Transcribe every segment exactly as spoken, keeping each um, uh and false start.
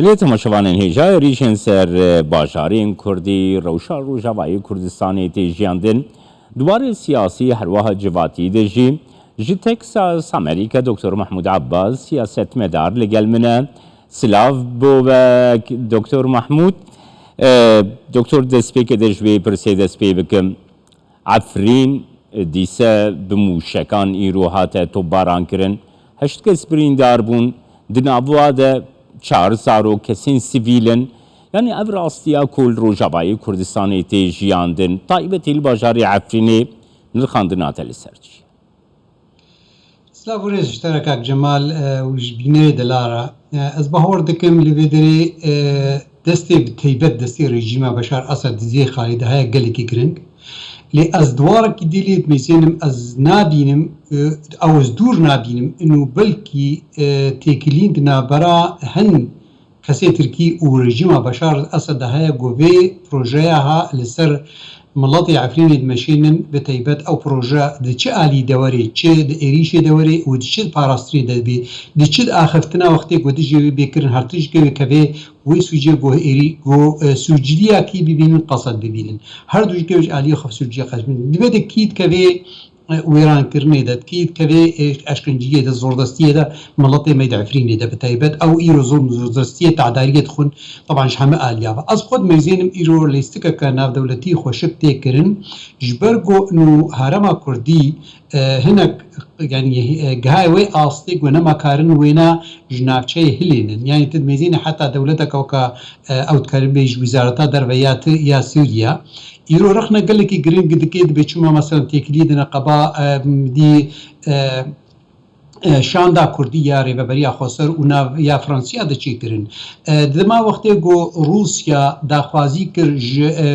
Lê temaşevanên hêja êrîşên ser bajarên Kurdî, rewşa Rojavayê Kurdistanê tê jiyandin. Di warê siyasî, herwiha civatî de jî ji Texas, Amerîka, Doktor Mahmûd Abbas, siyasetmedar li gel min e. Silav bo we, Doktor Mahmûd. E, Doktor, destpêkê de ji vê pirsê dest pê bikim. Efrîn, e, dîse bi mûşekan îro hate topbaran kirin. Heşt kes birîndar bûn. Di nava de çar zarok, kesên sivîl in. Yanî ev rastiya ku li Rojavayê Kurdistanê tê jiyandin, taybetî li bajarê Efrînê, nirxandina te li ser çi? Silav û rêz ji te re kak Cemal, e, û ji bînerê delal re. E, ez bawer dikim li vê derê, e, destê bi teybet destê rejîma Beşar Esed di vê xalê de heye gelekî giring. Lê ez di warekî dî lê dimêzênim, ez nabînim, e, ew ez dûr nabînim, ino belkî, e, têkilîn di navbera hin kesê Tirkî û rejîma Beşar Esed de heye ku vê projeya ha li ser miletê Efrînê dimeşênin, bi teybet ew proje di çi alî de were, çi di êrîşê de were û di çi parastinê de bê, di çi axiftina wextê ku dijê wê bê kirin, her tişt ji wê kevê wê sûcê ku êrî, ku, e, sûciliyakî bibînin, qesed bibînin. Her du ji kevê ji aliyê xwe sûciyê qesd bibînin. Divê de kî dikevê wêrankirinê de, kî dikevê, e, eşkenciyê de, zordestiyê de, miletê me de Efrînê de bi taybet, ew îro zor zordestiyê, tedariyê dixwin, teban ji heme aliya ve. Ez xwe dimêzênim îro lîstikeke navdewletî xweşik tê kirin, ji ber ku nû herêma Kurdî, e, hinek, yanî, e, gihayê wê astê ku nema karin wêna ji navçeyê hilênin. Yanî tu dimêzênî heta dewleteke weka, e, ew dikarin bê ji Wizareta Derve ya tu, ya Sûriya. Îro rexne gelekî giring dike, dibe çima, mesela, têkiliyê di neqeba, e, dî, e, e, şanda Kurdî ya Rêveberiya Xweser û nav ya Fransiya de çêkirin. E, di dema wextê ku Rûsya daxwazî kir ji, e,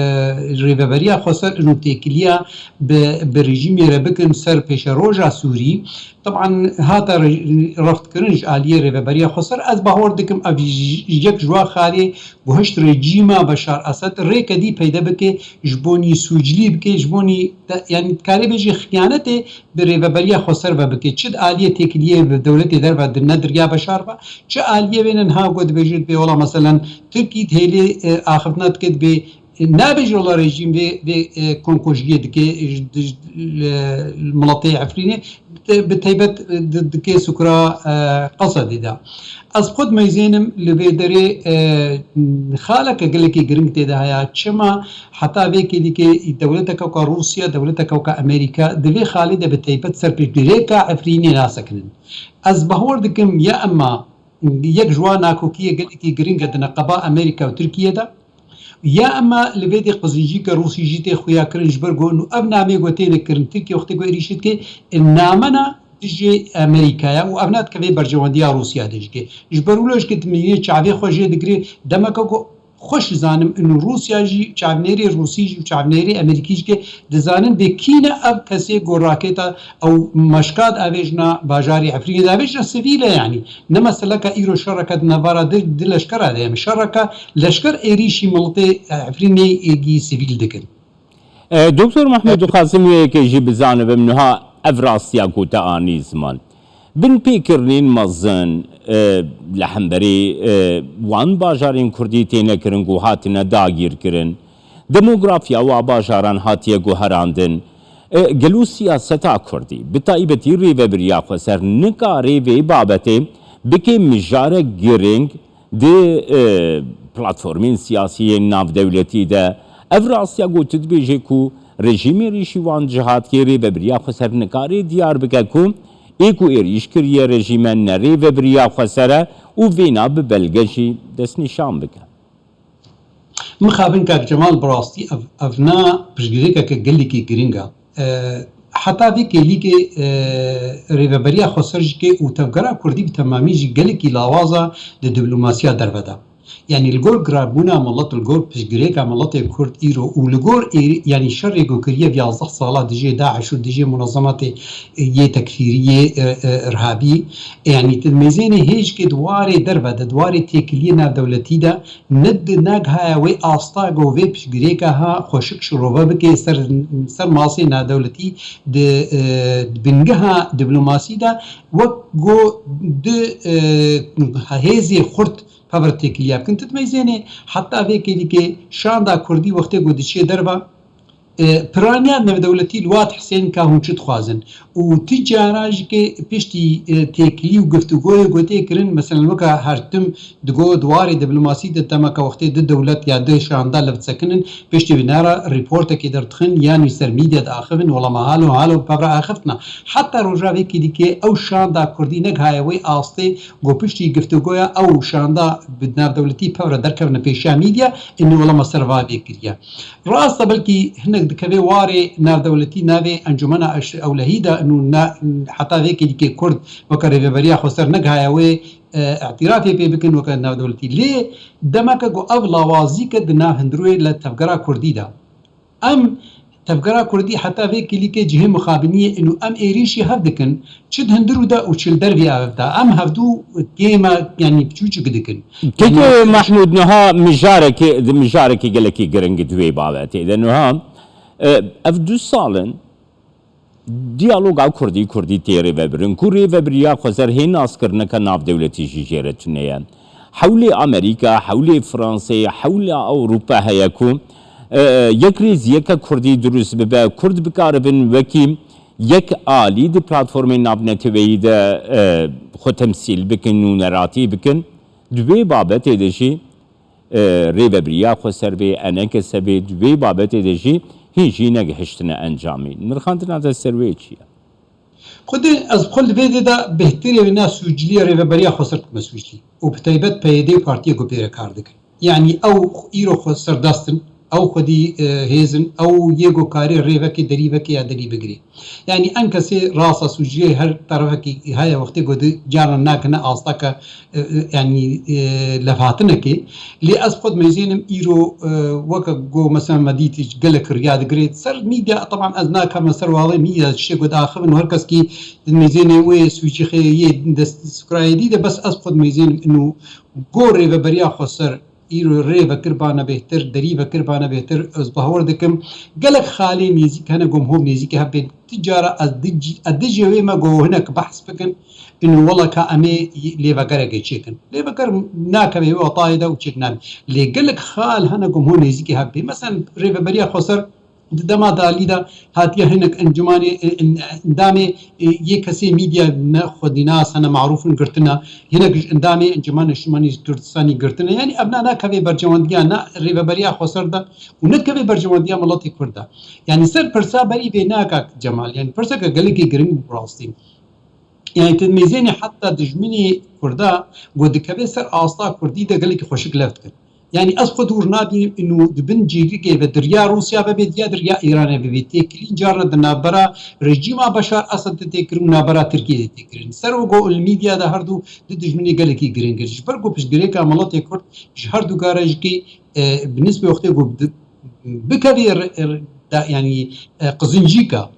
Rêveberiya Xweser ino têkiliya bi, bi rejîmê re bikin ser pêşeroja Sûrî, teban hate re-, reftkirin ji aliyê Rêveberiya Xweser. Ez bawer dikim ev j-, yek ji wa xalê guhişt rejîma Beşar Esed rêke dî peyde bike ji bonî sûcilî bike, ji bonî te-, yanî dikarê bêjî xiyanetê bi Rêveberiya Xweser ve bike. Çi di aliyê têkiliyê bi dewletê derve di nediriya Beşar ve, çi aliyê wê ne niha ku dibêje dibê wela, meselen, Tirkî dihêlê, e, axiftina dike dibê, e, nabêje wela rejîm vê, vê, e, komkujiyê dike, e, di, li, li miletê Efrînê, bi te-, bi taybet, e, di, dike sukra, e, Qesedê de. Ez xwe dimeyzênim li vê derê, e, xaleke gelekî giring tê de heye. Çima heta vê kêlîkê dewleteke weka Rûsya, dewleteke weka Amerîka di vê xalê de bi taybet ser piştgirêka Efrînê nasekinin? Ez bawer dikim ya ema yek ji wan nakokiyê gelekî giring e di neqeba Amerîka û Tirkiye de. Ya ema li vê dê qizincîke Rûsî jî tê xuya kirin, ji ber ku nû ev namê ku têne kirin, Tirkiye wextê ku êrîşê dike, namena dijî Amerîkaya û ev ne dikeve berjewendiya Rûsya de jî ke. Ji ber wilo jî ke dimînê çavê xwe jê digirê, demeke ku xweş dizanim, û Rûsya jî, çavnêrê Rûsî jî û çavnêrê Amerîkî jî ke dizanin bê kî ne ev kesê ku raketa ew meşka diavêjina bajarê Efrînê, diavêjina sivîl e yanî. Ne meseleka îro şereke di navara di, di leşkera de ye. Şereke leşker êrîşî miletê Efrînê êgî sivîl dikin. E, Doktor Mahmûd, dixwazim wê yekê jî bizanibim, niha ev rastiya ku te anî ziman. Binpêkirinên mezin, e, li hemberî, e, wan bajarên Kurdî têne kirin ku hatine dagîrkirin. Demografiya wa bajaran hatiye guherandin. E, gelo siyaseta Kurdî, bi taybetî rêvebiriya xweser, nikare vê babetê bike mijarek giring di, e, platformên siyasî yên navdewletî de? Ev rastiya ku tu dibêjê ku rejîmê rîşî wan cihatkê rêvebiriya xweser nikare diyar bike ku ê ku êrîş kiriye rejîme ne rêvebiriya xweser e û vêna bi belge jî destnîşan bike. Mixabin kak Cemal, bi rastî ev, ev na piştgirêkeke gelekî giring e. E, heta vê kêlîkê, e, rêveberiya xweser jî ke û tevgera Kurdî bi temamî jî gelekî lawaza di diplomasiya derve de. Yanî li gor girabûna milet, li gor piştgirêka miletê Kurd îro û li gor êrî-, yanî şerê ku kiriye vî yazdeh sala dijê DAIŞ û dijê munezematê, e, yê tekfîrî, yê, e, e, irhabî, yanî di mêzênê hêj ke di warê derve de, di warê têkiliyê navdewletî de, ne di, nagihaya wê asta ku vê piştgirêka ha xweşik şirove bike ser, ser masê navdewletî di, e, di bingeha diplomasî de, wek ku di, e, hêzê xurt pevre têkiliya bikin. Tu dimeyzênê heta vê kêlîkê şanda kurdî wextê ku diçê derva, e, piraniya navdewletî li wat hisên ka hûn çi dixwazin. Û ti cara jî ke piştî, e, têkilî û guftûgoyê ku tê kirin, meselen weka her tim digo di warê diplomasî de dema ka wextê du dewlet ya du şanda li sekinin, piştî vî nara rîportekê derdixin, yan wî ser mîdya diaxivin, wela me halo halo pevra axiftina. Heta roja vê kêlîkê ew şanda kurdî negihaye wê astê ku piştî guftûgoya ew şanda bi navdewletî pevra derkevine pêşiya mîdya, înû wela me ser va vê kiriye. Rast e, belkî hinek dikeve warê navdewletî navê Encûmena Eş-, Ewlehî de, û na, heta vê kêlîkê Kurd weke Rêveberiya Xweser negihaye wê, e, îtirafê pê bikin weke navdewletî. Lê demeke ku ev lawazî ke di nav hundirê li tevgera Kurdî de. Em tevgera Kurdî heta vê kêlîkê cihê mixabiniyê in û em êrîşî hev dikin, çi di hundir û de û çi li dervî ev de. Em hevdû kêma, yanî piçûçik dikin. Kekê Mehmûd, niha mijarekê, di mijarekê gelekî giring di wê babetê de. Niha, e, ev du sal in diyaloga kurdî kurdî tê rêvebirin, ku rêvebiriya xweser hê naskirineke navdewletî jî jê re tune ye. Hewlê Amerîka, hewlê Fransê, hewla Ewropa heye ku, e, yek rêziyeke kurdî dirust bibe, kurd bikaribin wekî yek alî di platformên navneteweyî de, e, xwe temsîl bikin, nûneratî bikin. Di vê babetê de jî, e, rêvebiriya xweser bê, enekese bê, di vê babetê de jî hîn jî negihiştine encamî. Nirxandina te ser wê çi ye? Xwedê ez bi xwe li vê dê de bêhtirê wê ne sûciliyê rêveberiya xweser dikime sûcilî. Û bi taybet P Y D û partiyê ku pê re kar dikin. Yanî ew îro xwe serdest in, ew xwedî, e, hêz in, ew yê ku karê rêvekê derîvekê ya derî bigirê. Yanî enkesê rasa sûciyê her terefekî heye wextê ku di caran nakine asteke, e, e, yanî, e, levhatinekê. Lê ez xwe dimeyzênim îro, e, weke ku mesela me dît gelek riya digirê. Ser mîdya, teban ez nakevme ser walê mîdya tiştê ku diaxivin û her kes kî dimeyzênê wê sûcî xê yê dest sifrayê dî de bes ez xwe dimeyzênim ino ku rêveberiya xweser îro rê vekiribane bêhtir, derî vekiribane bêhtir, ez bawer dikim gelek xalê nêzîk hene, gom hov nêzîkê hev bên. Ti cara ez di, ez dijê wê me go hinek behs bikin, ino wela ka em ê lêvegerekê çêkin. Lêveger nakeve wê atayê de û çêk nabe. Lê gelek xal hene gom hov nêzîkê hev bê. Mesela rêveberiya xweser di dema dalî de hatiye hinek encûmanê, e, en-, endamê, e, yê kesê mîdya ne xwedînas hene, marûf in girtine, hinek ji endamê Encûmena Niştimanî Kurdistanî girtine. Yanî ev ne, nakeve berjewendiya ne rêveberiya xweser de û nekeve berjewendiya miletê Kurd de. Yanî ser pirsa berî vê naka Cemal, yanî pirseke gelekî giring bû rastî. Yanî tu mêzênê heta dijminê Kurda ku dikeve ser asta Kurdî de gelekî xweşik left kir. Yanî ez xwe dûr nabînim ino di bin cîrikê ve di riya Rûsya ve bê ya di riya Îranê bibê. Têkilîn carna di navbera rejîma Beşar Esed de tê kirin û navbera Tirkiyê de tê kirin. Ser wê ku li mîdya de her du di dijminê gelekî giring in. Ji ber ku piştgirêka miletê Kurd ji her du gareşkê, e, bi nisbê wextê ku di, bikevê re, re, da, yanî, e, qizincîka.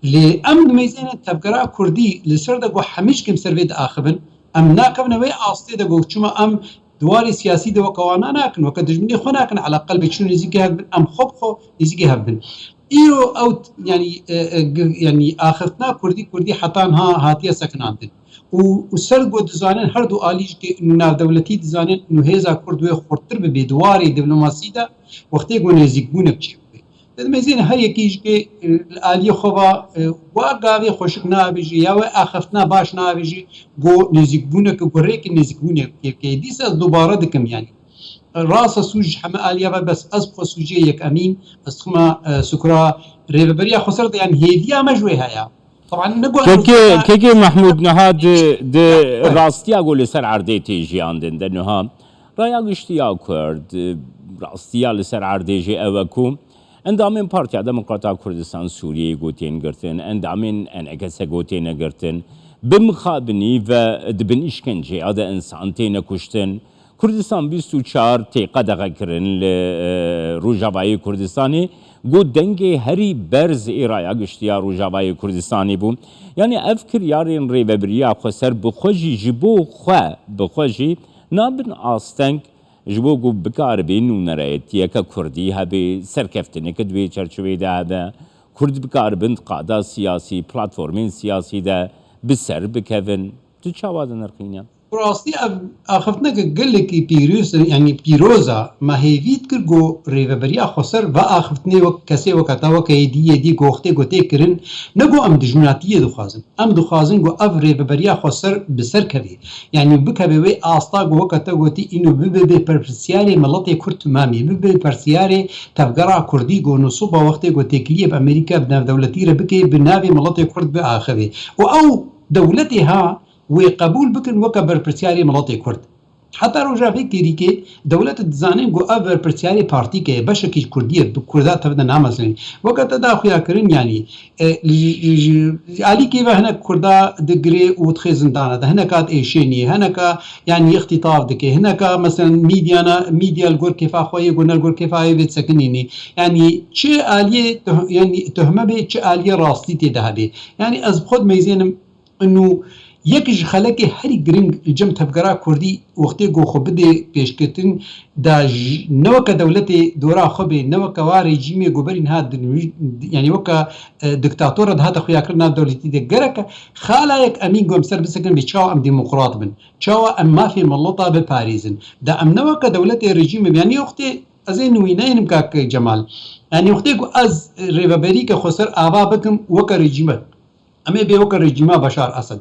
Lê em dimeyzêne tevgera Kurdî li ser de ku hemî ji kêm ser vê diaxivin, em nakevine wê astê de ku çima em di warê siyasî de weke wana nakin, weke dijminê xwe nakin, eleqel bê çû nêzîkê hev bin, em xwe bi xwe nêzîkê hev bin. Îro ew t-, yanî, e, e, g-, yanî axiftina Kurdî, Kurdî heta niha hatiye sekinandin. Û, û ser ku dizanin her du alî jî ke navdewletî dizanin û hêza Kurd wê xurttir bibe di warê diplomasî de wextê ku nêzîkbûnek çê bibe. Di mêzên her yekî jî ke, e, li aliyê xwe va, e, wa gavê xweşik nabêjî ya wê axiftina baş nabêjî, ku nêzîkbûneke, ku rêkê nêzîkbûnê pê bike. Dîsa ez dubare dikim, yanî. Rasa sûc ji heme aliya ve, bes ez bi xwe sûcê yek emîn, ez dixwime, e, sukra rêveberiya xweser de, yanî hêviya me ji wê heye. Teban ne ku em Kekê, Kekê Mehmûd, niha di, di rastiya ku li ser erdê tê jiyandin de niha, raya giştî ya Kurd, rastiya li ser erdê jî ew e ku endamên Partiya Demokrata Kurdistan Sûriyeyê ku tên girtin, endamên E N K S ku têne girtin, bi mixabinî ve di bin îşkenceya de însan têne kuştin. Kurdistan bîst û çar tê qedexekirin li, e, Rojavayê Kurdistanê, ku dengê herî berz ê raya giştî ya Rojavayê Kurdistanê bû. Yanî ev kiryarên rêvebiriya xweser bi xwe jî, ji bo xwe bi xwe jî nabin asteng, ji bo ku bikaribê nûnerayetiyeke kurdî hebe, serkeftineke di wê çerçiveyê de hebe, kurd bikaribin di qada siyasî, platformên siyasî de bi ser bikevin. Tu çawa dinirxîne? Bi rastî ev axiftineke gelekî pîroz, yanî pîroz e. Me hêvî dikir ku rêveberiya xweser ve axiftinê wek kesê weke te, weke êdî, êdî goxtê ku tê kirin, ne ku em dijminatiyê dixwazin. Em dixwazin ku ev rêveberiya xweser bi ser kevê. Yanî bikeve wê asta ku weke te gotî, îno bibe bê berpirsiyarê miletê Kurd timamî, bibe berpirsiyarê tevgera Kurdî ku nû siba wextê ku têkiliyê bi Amerîka bi navdewletî re bike, bi navê miletê Kurd biaxivê. Û ew dewletê ha wê qebûl bikin weke berpirsiyarê miletê Kurd. Heta roja vê kêrîkê dewlet dizanin ku ev berpirsiyarê partîke ye, beşekî ji Kurdî ye, bi Kurda tev de nameselin. Weke te da xuya kirin, yanî, e, ji, ji, ji alîkê ve hinek Kurda digirê û dixê zindana de, hineka diêşênî, hineka, yanî, îxtîtaf dike, hineka, meselen, mîdyana, mîdya li gor kêfa xwe yê, ku ne li gor kêfa yê vê disekinînî. Yanî, çi aliyê toh-, yanî, tohme bê, çi aliyê rastî tê de hebê. Yanî, ez bi xwe dimeyzênim, Û yek ji xelekê herî giring li cem tevgera Kurdî wextê ku xwe bidê pêşketin da ji, ne weke dewletê dora xwe bê, ne weke wa rejîmê ku berî niha di-, yanî weke, e, diktator re dihate xuyakirin nav dewletî de. Gereke xala yek emîn ku em ser bisekin bê çawa em demokrat bin, çawa em mafê mileta biparêzin. Da em ne weke dewletê rejîmê, yanî wextê ez ê nûîneynim kak Cemal. Yanî wextê ku ez rêveberîke xweser ava bikim weke rejîmek. Em ê bê weke rejîma Beşar Esed.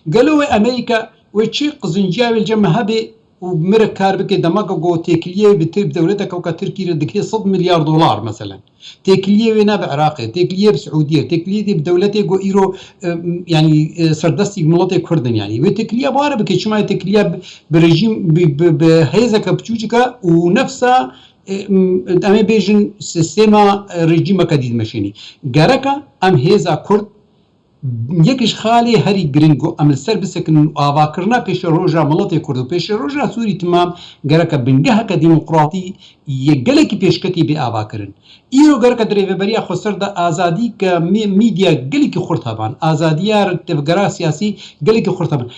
Gelo wê Amerîka wê çi qizinciya wê li cem me hebe û bi me re kar bike, dema ku got têkiliyê bi Tir-, bi dewleteke weke Tirkî re dikirê sed milyar dolar meselen. Têkiliyê wê ne bi Iraqê, têkiliyê bi Siûdiyê, têkiliyê dê bi dewletê ku îro, e, m-, yanî, e, serdestî miletê Kurd in yanî. Wê têkiliya bi ware bike, çima yê têkiliya bi, bi rejîm, bi, bi, bi hêzeke piçûçika û nefsa, e, m-, em ê bêjin sîstema, e, rejîmeke dî dimeşînî. Gereka em hêza Kurd Yek ji xalê herî giring ku em li ser bisekinin û avakirina pêşeroja miletê Kurd û pêşeroja Sûrî timam gereke bingeheke demokratî yê gelekî pêşketî bê avakirin. Îro gereke di rêveberiya xweser de azadî ke mê-, mîdya gelekî xurt heban, azadiya tevgera siyasî gelekî xurt heban.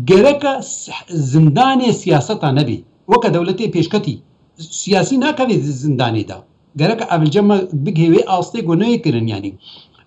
Gereke s-, zindanê siyaseta nebî. Weke dewletê pêşketî siyasî nakeve zindanê de. Gereke ev li cem me bigihê wê astê ku neyê kirin, yanî.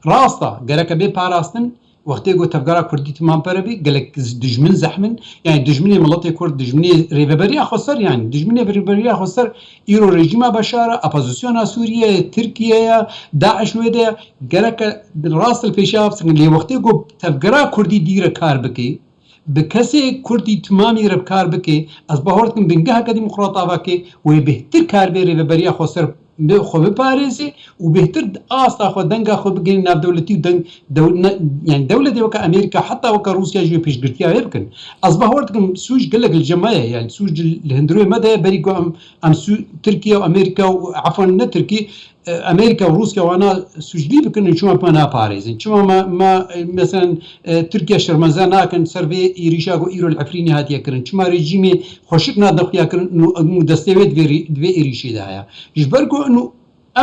Rast e, gereke bê parastin, wextê ku tevgera Kurdî timam pere bî, gelek z-, dijmin zehmin, yanî dijminê miletê Kurd, dijminê rêveberiya xweser, yanî dijminê rêveberiya xweser îro rejîma Beşar e, opozisyona Sûriye ye, Tirkiye ye, DAIŞ wê de ye, gereke rast li pêşiya bisekin. Lê wextê ku tevgera Kurdî dî re kar bike, bi kesê Kurdî timamî re bi kar bike, ez bawer dikim bingeheke demokrat ava ke wê bêhtir kar bê rêveberiya xweser bi xwe biparêzê û bêhtir asta xwe, denga xwe bigihîne navdewletî û deng, dew-, ne, yanî dewletê weke Amerîka, heta weke Rûsya jî wê piştgirtiya wê bikin. Ez bawer dikim sûc gelek li cem me ye, yanî sûc li hundirê me de ye, berî ku em, em sû-, Tirkiye û Amerîka û, efan ne Tirkî, e, Amerîka û Rûsya wana sûclî bikin, çima me naparêzin? Çima me, me, e, meselen, e, Tirkiye şermeze nakin ser vê êrîşa ku îro li Efrînê hatiye kirin? Çima rejîmê xweşik nadin xuya kirin û, û destê wê di vê rî-, di vê êrîşê de heye? Ji ber ku û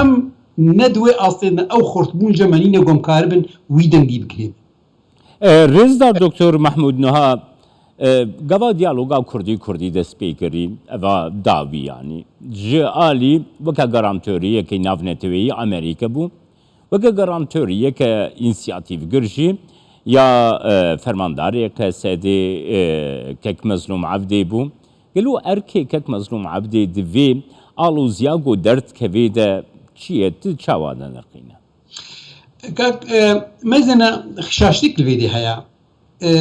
em ne di wê astê de, ew xurtbûn ji me nîne ku em karibin wî dengî bigihînin. E, Rêzdar Doktor Mehmûd Nuha, e, gava diyaloga Kurdî-Kurdî dest pê kirî, eva dawî yanî. Ji alî weke garantoriyeke navneteweyî Amerîke bû, weke garantoriyeke însiyatîvgir jî ya, e, fermandarê Q S D'ê, e, Kek Mezlûm Evdê bû. Gelo erkê Kek Mezlûm Evdê di vê aloziya ku derdikevê de çi ye, tu çawa diniqîne? Kak, e, mezene xişaştîk li vê dê heye. E,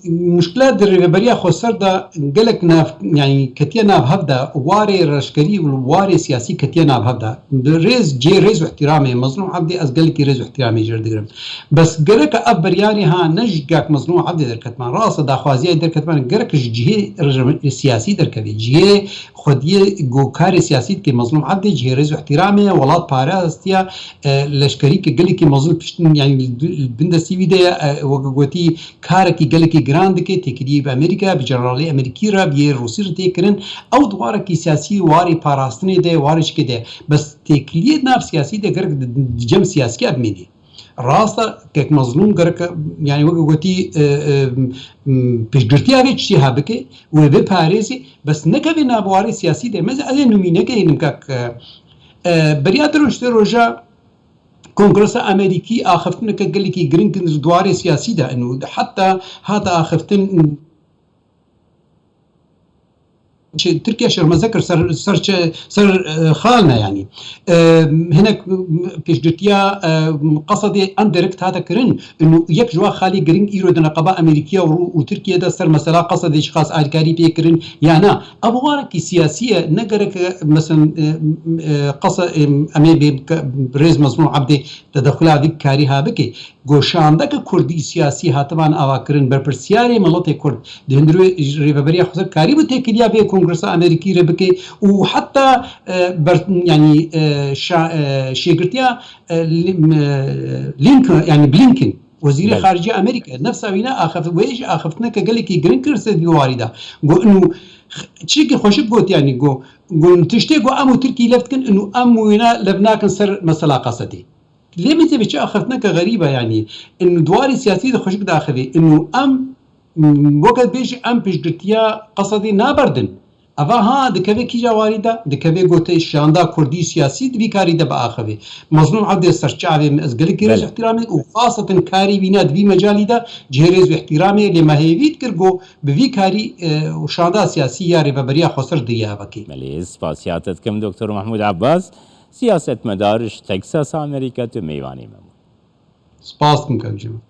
muşkila di rêveberiya xweser de gelek nav, yanî ketiye nav hev de, warê reşkerî û warê siyasî ketiye nav hev de. Bi rêz, cê rêz û ihtiramê Mezlûm Evdê, ez gelekî rêz û ihtiramê jê re digirim. Bes gereke ev biryarê ha ne ji Kak Mezlûm Evdê derketman. Rast e, daxwaziya derketman gerek ji cihê re-, siyasî derkevê. Cihê xwediyê ku karê siyasî dike Mezlûm Evdê, cihê rêz û ihtiramê ye, welat parastiya, e, leşkerî ke gelekî mezin pişt, yanî li du-, li bin destî wî de ye, e, weke gotî karekî gelekî giran dike, têkiliyê bi Amerîka, bi jeneralê Amerîkî re, bi yê Rûsî re tê kirin. Ew di warekî siyasî, warê parastinê de, warê çikê de. Bes têkiliyê di nav siyasî de gerek di, di cem siyasî bimînî. Rast e, Kek Mezlûm gerek, yanî weke gotî, e, e, m, piştgirtiya vê tiştî ha bike, wê biparêzî, bes nekeve nav warê siyasî de. Meze ez ê numîneke hênim kak, e, e, beriya di roj sê roja Kongresa Amerîkî axiftineke gelekî giring di warê siyasî de û heta hate axiftin Tirkiye şermeze kir ser, ser, ser, ser e, xalne yanî. E, hinek pêşgirtiya e, Qesedê em direkt hate kirin. Û yek ji wan xalê giring îro di neqeba Amerîkiya û, û Tirkiye de ser mesela Qesedê çiqas alîkarî pê kirin ya na. Ev warekî siyasî ye, ne gerek e, mesela e, e, Qese-, e, em ê bê rêz Mezlûm Ebdê tedexula vî karî ha bike. Goşandeke kurdî siyasî hatiban avakirin, berpirsiyarê miletê kurd di hundirê Rêveberiya Xweser karîbû têkiliya vê kongresa Amerîkî re bike û heta e, ber, yanî e, şa, e, şêgirtiya e, Li-, e, Lincoln, yanî Blinken, wezîrê Belê. Xaricî Amerîka, nefsa wî ne axif-, wê jî axiftineke gelekî giring kir ser vî warî de. Got, inu çikî xweşik got, yanî got, got, tiştê got, em û Tirkî lev dikin, inu em û wîna lev nakin ser mesela Qesedê. Lê min tê çi axiftineke xerîb e, yanî inu di warê siyasî de xweşik diaxivê, inu em, m, weke bêjî em piştgirtiya Qesedê naberdin. Eva ha dikeve kîja warî de, dikeve gote şanda kurdî siyasî di vî karî de biaxivê. Mezlûm Ebdê serçavê min ez gelekî rêz Belê. Îhtîramê û xasetin karî wîna di vî mecalî de cihê rêz û îhtîramê lê me hêvî dikir ku bi vî karî e, û şanda siyasî ya Rêveberiya Xweser diriya vekê. Belê, spasiya te dikim Doktor Mahmûd Abbas, siyasetmedar ji Texas Amerîka tu mêvanê me bû. Spas dikim kevcî min.